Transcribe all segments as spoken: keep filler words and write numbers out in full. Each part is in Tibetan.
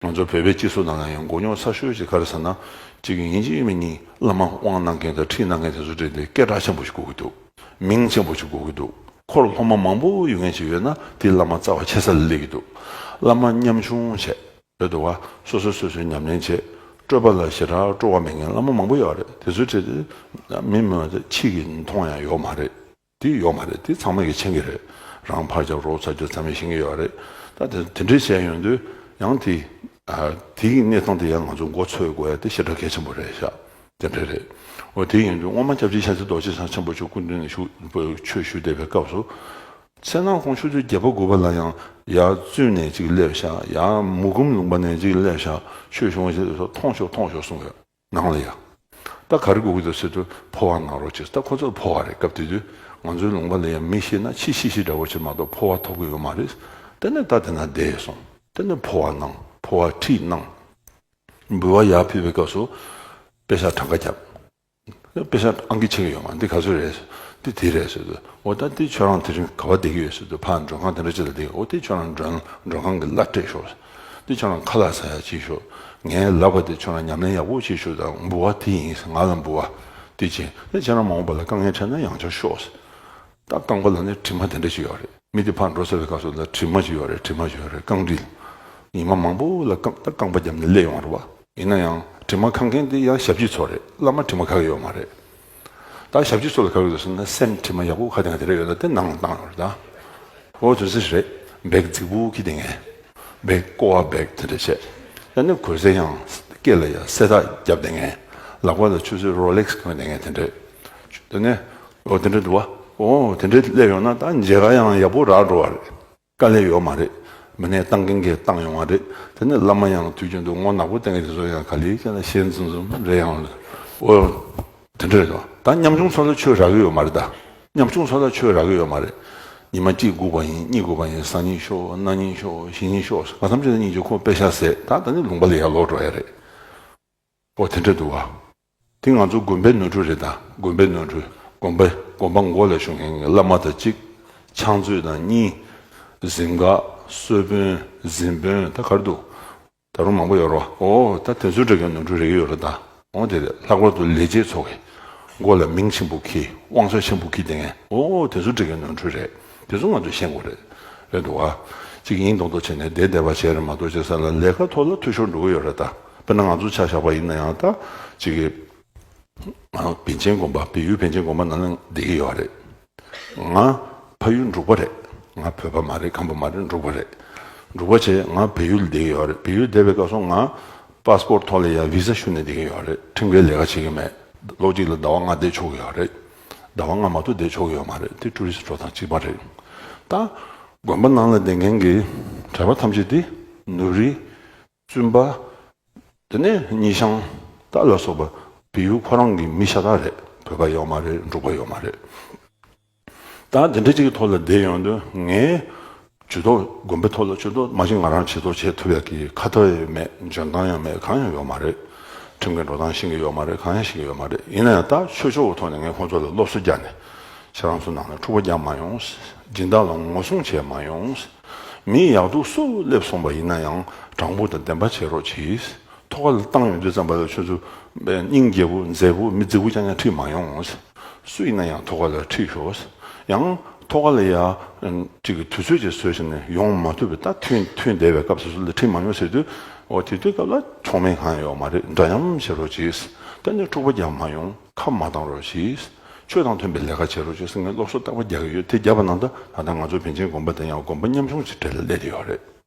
ང་ཚོ་བོད་པའི་སྤྱི་ཚོགས་ནང་ལ་ཡང་མགོ་རྙོག་ཚ་ཤོས་ཤིག་ག་རེ་ཟེར་ན། གཅིག་ཡིན་གཅིག་མིན་གཉིས་བླ་མ་དབང་གནང་མཁན་དང་ཁྲིད་གནང་མཁན་དེ་ཚོ་གྲས་དེ་སྐད་གྲགས་ཆེན་པོ་ཞིག་དགོས་ཀྱི་འདུག་མིང་ཆེན་པོ་ཞིག་དགོས་ཀྱི་འདུག་འཁོར་སློབ་མ་མང་པོ་ཡོད་མཁན་ཅིག་ཡོད་ན་དེ་བླ་མ་རྩ་བ་ཆེ་ས་ལ་སླེབས་ཀྱི་འདུག་བླ་མ་ཉམ་ཆུང་བྱས། རེད་འདུག་བ། སོ་སོ་སོ་སོའི་ཉམས་ལེན་བྱེད། སྤྲོས་པ་ལ་ཞེ་དྲག་སྤྲོ་བ་མེད་མཁན་བླ་མ་མང་པོ་ཡོད་རེད། དེ་ཚོའི་གྲས་དེ་མི་མི་ཕྱི་གི་མཐོང་ཡང་ཡོད་མ་རེད། དེ་ཡོད་མ་རེད། དེ་ཚང་མ་གིས་མཁྱེན་གྱི་རེད། རང་ཕར་རྒྱབ་རོགས་ཚུར་རྒྱབ་ཚང་མས་ཤེས་ཀྱི་ཡོད་རེད། ད་དེ་དེ་འདྲས་བྱས་ཡོང་དུས་ཡང་དེ། ཨ། དེའི་གནས་སྟངས་དེ་ཡང་ང་ཚོ་མགོ་འཚོས་དགོས་ཡ་དེ་ཞེ་དྲག་གལ་ཆེན་པོ་རེད་ཤག་དེ་འདྲས་རེད། འོ་དེ་ཡིན་དུས་སྔོན་མ་སྐྱབས་རྗེ་ཤཱཀྱ་རྡོ་རྗེ་འཆང་ཆེན་པོ་མཆོག་སྐུ་མདུན་ནས་བཞུགས་ཆོས་ཞུ་བསྡད་པའི་སྐབས་སུ། མཚན་ནག་གུང་ཆུ་ཚོད་བརྒྱད་པ་དགུ་པ་ལ་ཡང་ཡར་བཙུན་ནས་ཅིག་སླེབས་ཤག་ཡར་མུ་གུམ་ལུང་པ་ནས་ཅིག་སླེབས་ཤག་ཆོས་ཞུ་བ་ཞིག་སླེབས་སོང་། མཐོང་ཤོག་མཐོང་ཤོག་གསུང་ཡོད། ནང་ལ་ཡ། ད་ག་རེ་དགོས་ཀྱི་འདུག་ཟེར་དུས་འཕོ་བ་གནང་རོགས་བྱེད། ད་ཁོ་ཚོར་འཕོ་བ་རེད། སྐབས་དེ་དུས་ང་ཚོའི་ལུང་པ་ལ་ཡ་མི་ཤི་ན་ཕྱི་ཤི་ཤི་འདྲ་བོ་བྱེད་མ་གཏོགས་འཕོ་བ་ཐོབ་ཀྱི་ཡོད་མ་རེད། དེ་ནས་ད་དེ་ན་བསྡད་སོང་། དེ་ནས་འཕོ་བ་གནང་། འཕོ་བ་ཁྲིད་གནང་། འབུལ་བ་ཡར་ཕུལ་བའི་སྐབས་སུ་དཔེ་ཤག་གྲངས་ཀ་བརྒྱབ། དཔེ་ཤག་ཨང་ཀི་ཆེ་གི་ཡོད་མ་རེད། འདི་ག་ཚོད་རེད། འདི་དེ་རེད་ཟེར་དུས། འོ་ད་འདི་ཁྱོད་རང་དེ་རིང་ག་པར་བསྡད་ཀྱི་ཡོད་ཟེར་དུས། ཕར་མགྲོན་ཁང་དེ་འདྲ་ཅིག་ལ་བསྡད། འོ་དེ་ཁྱོད་རང་མགྲོན་མགྲོན་ཁང་གི་གླ་སྤྲད་ཤོག་འདི་ཁྱོད་རང་ཁ་ལག་ཟ་ཡ་བྱེད་ཤོག་ངའི་ལབ་པ་དེ་ཁྱོད་རང་ཉམས་ལེན་ཡག་པོ་བྱེད་ཤོག་དང་། འབུལ་བ་དེ་ཡིན། ང་ལ་འབུལ་བ་དེ་བྱིན། དེ་ཁྱེད་རང་མ་འོངས་པ་ལ་དཀའ་ངལ་འཕྲད་ན་ཡང་བསྐྱར་ཤོག་ད་རྐང་པ་ལ་ནི་དྲི་མ་དེ་འདྲ་ཞིག་ཡོད་རེད། མི་དེ་ཕར་འགྲོ་ཚར་བའི་སྐབས་སུ་ལ་དྲི་མ་ཞིག་ཡོད་རེད། དྲི་མ་ཞིག་ཡོད་རེད། རྐང་དྲི། ཉི་མ་མང་པོ་ལ་རྐང་ད་རྐང་པ་བརྒྱབ་ནས་སླེབས་ཡོང་བ་རེད་བ། ཡིན་ན་ཡང་དྲི་མ་ཁ་མཁན་དེ་ཡང་ཞབས་ཕྱི་ཚོ་རེད། བླ་མ་དྲི་མ་ཁ་གི་ཡོད་མ་རེད། ད་ཞབས་ཕྱི་ཚོ་ལ་ག་རེ་ཡོད་ཟེར་ན། སེམས་དྲི་མ་ཡག་པོ་ཁ་དེ་ང་དེ་འདྲ་ཡོད་ན་དེ་ནང་ལ་བཏང་ཡོད་རེད་ད། འོ་དེ་ཚོ་རེད། བེག་རྫིག་པོ་འཁྱེར་བསྡད་མཁན། བེག་ཀོ་བ་བེག་དེ་འདྲ་བྱས། ད་ནི་གོས་ཟས་ཡང་སྐེ་ལ་ཡང་སེ་ཐག་བརྒྱབ་བསྡད་མཁན། ལག་པ་ལ་ཆུ་ཚོད་རོ་ལེག་སི་གོན་བསྡད་མཁན་དེ་འདྲ། དེ་ནས་འོ་དེ་འདྲ་འདུག་བ། འོ་དེ་འདྲ་སླེབས་ཡོང་ན་ད་མཇལ་ཁ་ཡང་ཡག་པོ་རག་འགྲོ་བ་རེད། དཀའ་ལས་ཡོད་མ་རེད། མི་སྣས་བཏང་མཁན་གྱིས་བཏང་ཡོང་བ་རེད། དེ་ནས་བླ་མ་ཡང་དུས་རྒྱུན་དུ་ངོ་ནག་པོ་བསྟན་མཁན་དེ་ཚོ་ཡང་ག་ལེར་ཁྱེད་ལ་ཞལ་འཛུམ་འཛུམ་རེད་ཡང་། འོ། དེ་འདྲ་རེད་དོ། ད་ཉམ་ཆུང་ཚོ་ལ་ཆོས་རག་གི་ཡོད་མ་རེད་ད། ཉམ་ཆུང་ཚོ་ལ་ཆོས་རག་གི་ཡོད་མ་རེད། ཉི་མ་གཅིག་སྒུག་པ་ཡིན། གཉིས་སྒུག་པ་ཡིན། སང་ཉིན་ཤོག་གནངས་ཉིན་ཤོག་གཞེས་ཉིན་ཤོག་གང་འཚམ་ཅིག་ལ་སྙིང་རྗེ། ཁོ་དཔེ་ཤག་ཟས། ད་ད་ནི་ལུང་པ་ལ་ཡར་ལོག་འགྲོ་ཡ་རེད། ཨོ་དེ་འདྲ་འདུག་བ། དེ་ང་ཚོ་དགོན་པའི་ནོར་འཁྲུལ་རེད་ད། དགོན་པའི་ནོར་འཁྲུལ། དགོན་པ་དགོན་པ་མགོ་ལ་བཞུགས་མཁན་གྱི་བླ་མ་དང་གཅིག་ཕྱག་མཛོད་དང་གཉིས། གཟིམ་འགག་གསོལ་དཔོན། གཟིམ་དཔོན་ད་ག་རེ་འདུག་ད་རུང་མང་པོ་ཡོད་རེད་བ། ཨོ་ད་དེ་ཚོ་འདྲ་གི་ནོར་འཁྲུལ་རེ་གི་ཡོད་རེད་ད། ཨོ་དེ་རེད། ལྷག་པར་དུ་ལས་བྱེད་ཚོ་གི་མགོ་ལ་མིང་ཆེན་པོ་འཁྱེར། དབང་ཆ་ཆེན་པོ་འཁྱེར་བསྡད་མཁན། ཨོ་དེ་ཚོ་འདྲ་གི་ནོར་འཁྲུལ་རེད། དེ་ཚོ་ང་ཚོས་ཤེས་དགོས་རེད། རེད་འདུག་བ། གཅིག་ཡིན་མདོག་མདོག་བྱས་ནས་བསྡད་བསྡད་པ་བྱས་རེད་མ་གཏོགས། བྱས་ཙང་ལ་ལས་ཀ་ཐོག་ལ་འཐུས་ཤོར་འགྲོ་གི་ཡོད་རེད་ད། དཔེར་ན་ང་ཚོ་ཆ་བཞག་པ་ཡིན་ན་ཡང་ད་གཅིག་གི་ང་བན་ཆེན་དགོན་པ། བལ་ཡུལ་བན་ཆེན་དགོན་པ་ནང་ལ་བསྡད་ཀྱི་ཡོད་རེད། ང་ཕ་ཡུལ་འབྲུག་པ་རེད། ང་བོད་པ་མ་རེད། ཁམས་པ་མ་རེད། འབྲུག་པ་རེད། འབྲུག་པ་བྱས་ང་བལ་ཡུལ་བསྡད་ཀྱི་ཡོད་རེད། བལ་ཡུལ་བསྡད་པའི་སྐབས་སུ་ང་པཱ་སི་པོར་ཐོག་ལ་ཡ་བི་ཟ་ཞུ་ནས་བསྡད་ཀྱི་ཡོད་རེད། ཁྲིམས་འགལ་ལས་ཀ་བྱེད་ཀྱི་མེད། ལོ་གཅིག་ལ་ཟླ་བ་ལྔ་བསྡད་ཆོག་གི་ཡོད་རེད། ཟླ་བ་ལྔ་མ་གཏོགས་བསྡད་ཆོག་གི་ཡོད་མ་རེད། དེ་ཊུ་རི་སི་འགྲོ་སྟངས་གཅིག་པ་རེད། ད་དགོན་པ་ནང་ལ་བསྡད་མཁན་གྱི་གྲྭ་པ་ཐམས་ཅད་དེ་ནུབ་རི། བཙུན་པ། དེ་ནས་སྙེ་ཤང་ད་ལ་སོགས་པ་བལ་ཡུལ་ཁོ་རང་གི་མི་ཤ་སྟག་རེད། བོད་པ་ཡོད་མ་རེད། འབྲུག་པ་ཡོད་མ་རེད། ད་དེ་འདྲ་ཅིག་གི་ཐོག་ལ་བསྡད་ཡོང་དུས་ངས་ཇུས་གཏོགས། དགོན་པའི་ཐོག་ལ་ཇུས་གཏོགས་མ་གཞི་ང་རང་ཇུས་གཏོགས་བྱེད་ཐུབ་ཡག་གི་ཁ་ཐོག་ཡང་མེད། འཇོན་ཐང་ཡང་མེད། གང་ཡང་ཡོད་མ་རེད། ཁྲིམས་འགལ་འགྲོ་སྟངས་ཤེས་ཀྱི་ཡོད་མ་རེད། གང་ཡང་ཤེས་ཀྱི་ཡོད་མ་རེད། ཡིན་ན་ཡང་ད་ཆོས་ཕྱོགས་ཀྱི་ཐོག་ནས་ངས་ཁོང་ཚོ་ལ་སློབ་གསོ་རྒྱག་ནས། ཁྱེད་རང་ཚོ་ནང་ལ་འཁྲུག་པ་རྒྱག་མ་ཡོང་། སྦྱིན་བདག་ལ་ངོ་སྲུང་བྱས་མ་ཡོང་། མི་ཡག་སྡུག་སུ་སླེབས་སོང་པ་ཡིན་ན་ཡང་དྲང་པོ་དང་བདེན་པ་བྱེད་རོགས་གྱིས། ཐོག་ཁ་ལ་བཏང་ཡོང་དུས་ཙམ་པ་ལ་ཁྱོད་ཚོ་སྙིང་རྗེ་པོ་མཛེས་པོ་མི་རྫིག་པོ་རྐྱང་རྐྱང་ཁྲིད་མ་ཡོང་། སུ་ཡིན་ན་ཡང་ཐོག་ཁ་ལ་ཁྲིད་ཤོག་ཡང་ཐོག་ཁ་ལ་ཡ་ཅིག་གི་དུས་ཚོད་ཅིག་བཟོས་བྱས་ནས་ཡོང་མ་ཐུབ་པའི། ད་ཐོན་ཐོན་བསྡད་པའི་སྐབས་སུ་སུ་ལ་ཁྲིད་མ་ཡོང་ཟེར་དུས། འོ་དེ་དུས་སྐབས་ལ་ཚོགས་མི་གང་ཡང་ཡོད་མ་རེད། འདྲ་མཉམ་བྱེད་རོགས་གྱིས། ད་ནི་འཁྲུག་པ་རྒྱག་མ་ཡོང་། ཁ་མ་བཏང་རོགས་གྱིས། ཆོས་དང་མཐུན་པའི་ལས་ཀ་བྱེད་རོགས་གྱིས་ཟེར་ངས་སློབ་གསོ་རྟག་པར་རྒྱག་གི་ཡོད། དེ་བརྒྱབ་པ་ན་ད་ད་ལྟ་ང་ཚོ་བན་ཆེན་དགོན་པ་དེ་ཡང་དགོན་པ་ཉམ་ཆུང་ཞིག་གྲས་ལ་སླེབས་བསྡད་ཡོད་རེད།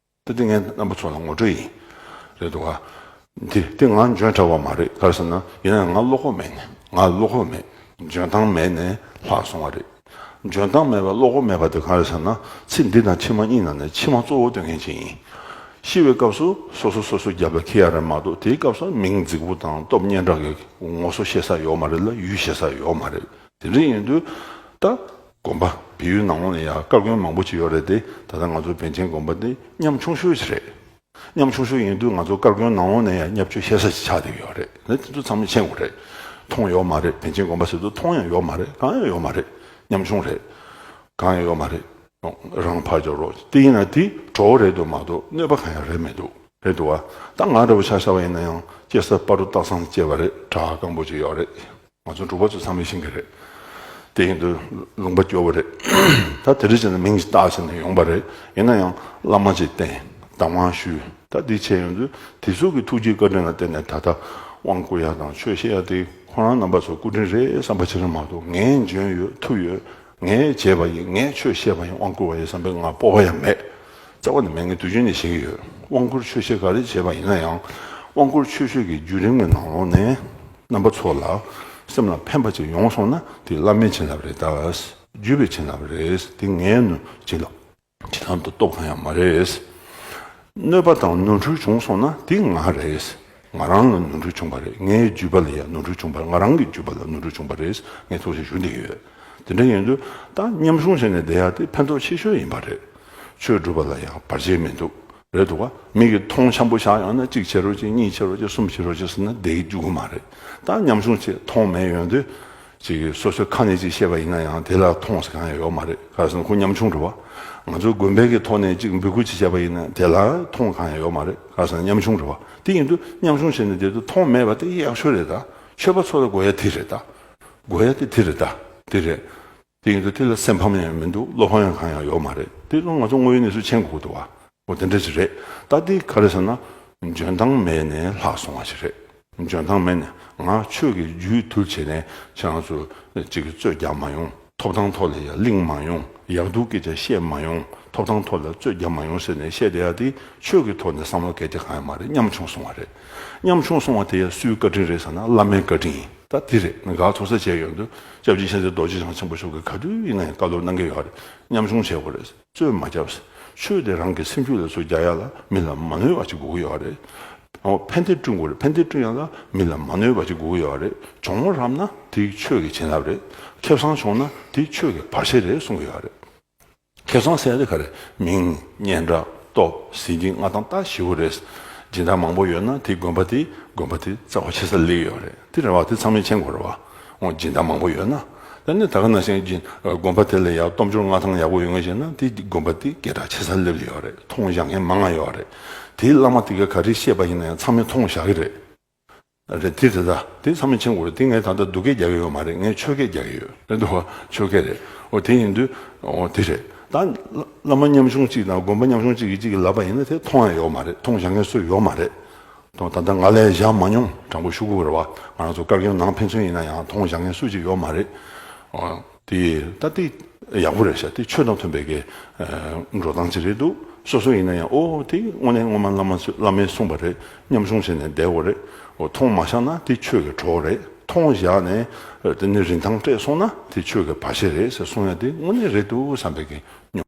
ད་དེ་ངས་རྣམ་པ་ཚོ་ལ་ངོ་སྤྲོད་ཡིན། རེད་འདུག་ག་དེ་དེ་ང་འཇོན་དྲགས་པ་མ་རེད། ག་རེ་ཟེར་ན་ཡིན་ན་ཡང་ང་བློ་ཁོག་མེད་ནས། ང་བློ་ཁོག་མེད། འཇོན་ཐང་མེད་ནས་ལྷག་སོང་བ་རེད། འཇོན་ཐང་མེད་པ་བློ་ཁོག་མེད་པ་དེ་ག་རེ་ཟེར་ན། ཚེ་འདི་དང་ཕྱི་མ་གཉིས་ནང་ནས་ཕྱི་མ་གཙོ་བོ་སྟོན་མཁན་ཅིག་ཡིན། ཤི་བའི་སྐབས་སུ་སོ་སོ་སོ་སོ་རྒྱབ་ལ་འཁྱེར་ཡ་རེད་མ་གཏོགས། དེའི་སྐབས་སུ་མིང་རྫིག་པོ་དང་སྟོབས་སྙན་གྲགས་ཀྱི་ངོ་སོ་ཤེས་ས་ཡོད་མ་རེད་ལ་ཡུལ་ཤེས་ས་ཡོད་མ་རེད། དེ་འདྲ་ཡིན་དུས་ད་དགོན་པ་བལ་ཡུལ་ནང་ལོགས་ནས་ཡ་བཀའ་བཀྱོན་མང་པོ་ཅིག་ཡོད་རེད་དེ། ད་ལྟ་ང་ཚོ་བན་ཆེན་དགོན་པ་འདི་ཉམ་ཆུང་ཤོས་ཅིག་རེད། ཉམ་ཆུང་ཤོས་ཡིན་དུས་ང་ཚོ་བཀའ་བཀྱོན་ནང་ལོགས་ནས་ཡ་བརྙས་བཅོས་ཤེས་ས་ཅིག་ཆགས་བསྡད་ཀྱི་ཡོད་རེད། ད་དེ་ཚོ་ཚང་མས་མཁྱེན་དགོས་རེད། མཐོང་ཡོད་མ་རེད། བན་ཆེན་དགོན་པ་ཟེར་དུས་མཐོང་ཡང་ཡོད་མ་རེད། གང་ཡང་ཡོད་མ་རེད། ཉམ་ཆུང་རེད། གང་ཡང་ཡོད་མ་རེད། རང་ཕར་རྒྱབ་རོགས། དེ་ཡིན་ན་དེ་གྲོགས་རེད་འདུག་མ་གཏོགས་གནོད་པ་གང་ཡང་རེད་མི་འདུག་རེད་འདུག་བ། ད་ང་འདྲ་བོ་ཆ་བཞག་པ་ཡིན་ན་ཡང་སྐྱེ་ས་སྤ་རོ་སྟག་ཚང་སྐྱེས་པ་རེད། གྲྭ་པ་སྐམ་པོ་ཅིག་ཡོད་རེད། ང་ཚོ་འབྲུག་པ་ཚོ་ཚང་མས་ཤེས་ཀྱི་རེད། དེ་ཡིན་དུས་ལུང་པ་སྐྱོ་བོ་རེད། ད་དེ་འདྲ་བྱས་ནས་མིང་ཞིག་བཏགས་བྱས་ནས་ཡོང་པ་རེད། ཡིན་ན་ཡང་བླ་མ་ཅིག་བསྟེན། གདམས་ངག་ཞུས། ད་འདི་བྱས་ཡོང་དུས་དེ་ཚོ་གི་ཐུགས་རྗེ་བཀའ་དྲིན་ལ་བརྟེན་ནས་ད་ལྟ་དབང་བསྐུར་ཡ་དང་ཆོས་བཤད་ཡ་དེ་ཁོ་རང་རྣམ་པ་ཚོ་སྐུ་དྲིན་རེད་བསམ་པ་ཅིག་རེད་མ་གཏོགས། ངས་འཇོན་ཡོད་ཐུབ་ཡོད། ངས་བྱས་པ་ཡིན། ངས་ཆོས་བཤད་པ་ཡིན། དབང་བསྐུར་བ་ཡིན་བསམ་པའི་ང་སྤོབས་པ་ཡང་མེད། རྩ་བ་ནས་མེད། ངས་དུས་རྒྱུན་ནས་བཤད་ཀྱི་ཡོད། དབང་བསྐུར་ཆོས་བཤད་ག་རེ་བྱས་པ་ཡིན་ན་ཡང་། དབང་བསྐུར་ཆོས་བཤད་ཀྱི་བརྒྱུད་རིམ་གྱི་ནང་ལོགས་ནས་རྣམ་པ་ཚོ་ལ་སེམས་ལ་ཕན་པ་ཅིག་ཡོང་སོང་ན་དེ་བླ་མའི་བྱིན་རླབས་རེད་ད། བརྒྱུད་པའི་བྱིན་རླབས་རེད། དེ་ངའི་ནུ་བྱིན་རླབས། བྱིན་རླབས་དང་སྟོབས་གང་ཡང་མ་རེད། གནོད་པ་དང་ནོར་འཁྲུལ་བྱུང་སོང་ན་དེ་ང་རེད། ང་རང་ལ་ནོར་འཁྲུལ་བྱུང་བ་རེད། ངའི་རྒྱུད་པ་ལ་ཡང་ནོར་འཁྲུལ་བྱུང་བ་རེད། ང་རང་གི་རྒྱུད་པ་ལ་ནོར་འཁྲུལ་བྱུང་བ་རེད། ངས་ཐུགས་རྗེ་ཞུ་བསྡད་ཡོད། དེ་འདྲ་ཡིན་དུས་ད་མཉམ་ཆུང་བྱས་ནས་བསྡད་ཡ་དེ་ཕན་ཐོགས་ཆེ་ཤོས་ཡིན་པ་རེད། ཆོས་སྒྲུབ་པ་ལ་ཡང་བར་ཆད་མི་འདུག་རེད་འདུག་ག་མི་གིས་མཐོང་འཆམ་པོ་བཞག་ཡོང་ན་གཅིག་བྱེད་རོགས་གཅིག་གཉིས་བྱེད་རོགས་གཅིག་གསུམ་བྱེད་རོགས་གཅིག་ཟེར་ན་བསྡད་རྒྱུ་གི་མ་རེད། ད་མཉམ་ཆུང་བྱས་མཐོང་མེད་ཡོང་དུས། ཅིག་སོ་སོའི་ཁ་ནས་ཅིག་བཤད་པ་ཡིན་ན་ཡང་དེ་ལ་མཐོང་ཟེར་གང་ཡང་ཡོད་མ་རེད། ག་རེ་ཟེར་ན་ཁོ་ཉམ་ཆུང་རེད་བ། ང་ཚོ་དགོན་པའི་གི་ཐོག་ནས་ཅིག་འབོད་སྐུལ་ཅིག་བྱས་པ་ཡིན་ན་དེ་ལ་མཐོང་གང་ཡང་ཡོད་མ་རེད། ག་རེ་ཟེར་ན་ཉམ་ཆུང་རེད་བ། དེ་ཡིན་དུས་ཉམ་ཆུང་བྱས་ནས་བསྡད་དུས་མཐོང་མེད་པ་དེ་ཡག་ཤོས་རེད་ད། ཆོས་པ་ཚོ་ལ་དགོས་ཡ་དེ་རེད་ད། དགོས་ཡ་དེ་དེ་རེད་ད། དེ་རེད། དེ་ཡིན་དུས་དེ་ལ་སེམས་ཕམ་ཡང་མི་འདུག་བློ་ཕམ་ཡང་གང་ཡང་ཡོད་མ་རེད། དེ་ཚོ་ང་ཚོ་དངོས་ཡོད་གནས་ཚུལ་མཁྱེན་དགོས་འདུག་བ། འོ་དེ་འདྲ་ཞིག་རེད། ད་འདི་ག་རེ་ཟེར་ན། འཇོན་ཐང་མེད་ནས་ལྷག་སོང་བ་ཞིག་རེད། འཇོན་ཐང་མེད་ནས་ང་ཆོས་ཀྱི་རྒྱུད་དུལ་བྱས་ནས་ཁྱེད་རང་ཚོ་གཅིག་གི་རྩོད་རྒྱག་མ་ཡོང་། ཐོབ་ཐང་ཐོག་ལ་ཡང་གླེང་མ་ཡོང་། ཡག་སྡུག་སྐད་ཆ་བཤད་མ་ཡོང་། ཐོབ་ཐང་ཐོག་ལ་རྩོད་རྒྱག་མ་ཡོང་ཟེར་ནས་བཤད་བསྡད་ཡ་དེ་ཆོས་ཀྱི་ཐོག་ནས་བསམ་བློ་གལ་ཏེ་གང་ཡང་མ་རེད། ཉམ་ཆུང་སོང་བ་རེད། ཉམ་ཆུང་སོང་བ་དེ་ཡང་སུའི་བཀའ་དྲིན་རེད་ཟེར་ན་བླ་མའི་བཀའ་དྲིན་ཡིན། ད་དེ་རེད། ང་དགའ་ཚོར་ས་བྱས་ཡོང་དུས་སྐྱབས་རྗེ་མཁྱེན་བརྩེ་རྡོ་རྗེ་འཆང་ཆེན་པོ་མཆོག་གིས་ག་དུས་ཡིན་ན་ཡང་བཀའ་སློབ་གནང་གི་ཡོད་རེད། ཉམ་ཆུང་བྱེད་དགོས་རེད། རྩོད་མ་རྒྱབ། ཆོས་དེ་རང་གི་སེམས་རྒྱུད་ལ་ཚུར་རྒྱག་ཡ་ལ་མི་ལ་མ་གནོད་པ་ཅིག་དགོས་ཀྱི་ཡོད་རེད། འོ་ཕན་བདེ་བསྐྲུན་དགོས་རེད། ཕན་བདེ་བསྐྲུན་ཡ་ལ་མི་ལ་མ་གནོད་པ་ཅིག་དགོས་ཀྱི་ཡོད་རེད། གྱོང་མོ་རག་ན་དེ་ཆོས་ཀྱི་བྱིན་རླབས་རེད། ཁེ་བཟང་བྱུང་ན་དེ་ཆོས་ཀྱི་བར་ཆད་རེད་གསུང་གི་ཡོད་རེད། ཁེ་བཟང་ཟེར་ཡ་དེ་ག་རེ། མིང་། སྙན་གྲགས། སྟོབས། གཟི་བརྗིད། མངའ་ཐང་། ད་ཞེ་པོ་རེད། སྦྱིན་བདག་མང་པོ་ཡོད་ན་དེ་དགོན་པ་དེ་དགོན་པ་དེ་རྩ་བ་ཆེ་ས་སླེབས་ཡོད་རེད། དེ་རེད་བ། དེ་ཚང་མས་མཁྱེན་དགོས་རེད་བ། འོ་སྦྱིན་བདག་མང་པོ་ཡོད་ན། ད་ནི་ད་ག་ནང་བཞིན་སྦྱིན་དགོན་པ་དེ་ལ་ཡང་སྟོབས་འབྱོར་མངའ་ཐང་ཡག་པོ་ཡོད་མཁན་ཞིག་ན་དེ་དགོན་པ་དེ་སྐད་གྲགས་ཆེ་ས་སླེབས་ཡོད་རེད། མཐོང་བཞག་མཁན་མང་ང་ཡོད་རེད། དེའི་བླ་མ་དེ་ག་ག་རེ་བཤད་པ་ཡིན་ན་ཡང་ཚང་མས་མཐོང་བཞག་གི་རེད། རེད། དེ་དེ་ད་དེ་ཚང་མས་མཁྱེན་དགོས་རེད། དེ་ངས་ད་ལྟ་སྡུག་སྐད་རྒྱག་གི་ཡོད་མ་རེད། ངས་ཆོས་སྐད་རྒྱག་གི་ཡོད་རེད་འདུག་བ། ཆོས་སྐད་རེད། འོ་དེ་ཡིན་དུས་འོ་དེ་རེད། ད་བླ་མ་ཉམ་ཆུང་གཅིག་དང་དགོན་པ་ཉམ་ཆུང་གཅིག་གིས་གཅིག་གིས་ལབ་པ་ཡིན་ན་དེ་མཐོང་ཡ་ཡོད་མ་རེད། མཐོང་བཞག་མཁན་སུ་ཡོད་མ་རེད། མཐོང་ད་ལྟ་ང་ལ་བཞག་མ་མྱོང་། དྲང་པོ་ཞུ་དགོས་རེད་བ། ང་རང་ཚོ་བཀའ་བརྒྱུད་ནང་ཕན་ཚུན་ཡིན་ན་ཡང་མཐོང་བཞག་མཁན་སུ་གཅིག་ཡོད་མ་རེད། འོ། དེ་ད་དེ་ཡག་པོ་རེད་ཤག་དེ་ཆོས་དང་མཐུན་པའི་གི་ཨ་འགྲོ་སྟངས་ཅིག་རེད་འདུག་སོ་སོ་ཡིན་ན་ཡང་ཨོ་དེ་དངོས་གནས་ངོ་མ་བླ་མ་ཚོས་བླ་མས་གསུངས་པ་རེད། ཉམ་ཆུང་བྱས་ནས་བསྡད་དགོས་རེད། ཨོ་མཐོང་མ་བཞག་ན་དེ་ཆོས་ཀྱི་གྲོགས་རེད། མཐོང་བཞག་ནས་ཨ་དེ་ནི་རིན་ཐང་སྤྲད་སོང་ན་དེ་ཆོས་ཀྱི་བར་ཆད་རེད་ཟེར་གསུང་ཡ་དེ་དངོས་གནས་རེད་འདུག་བསམ་པའི་གི་སྙོམས།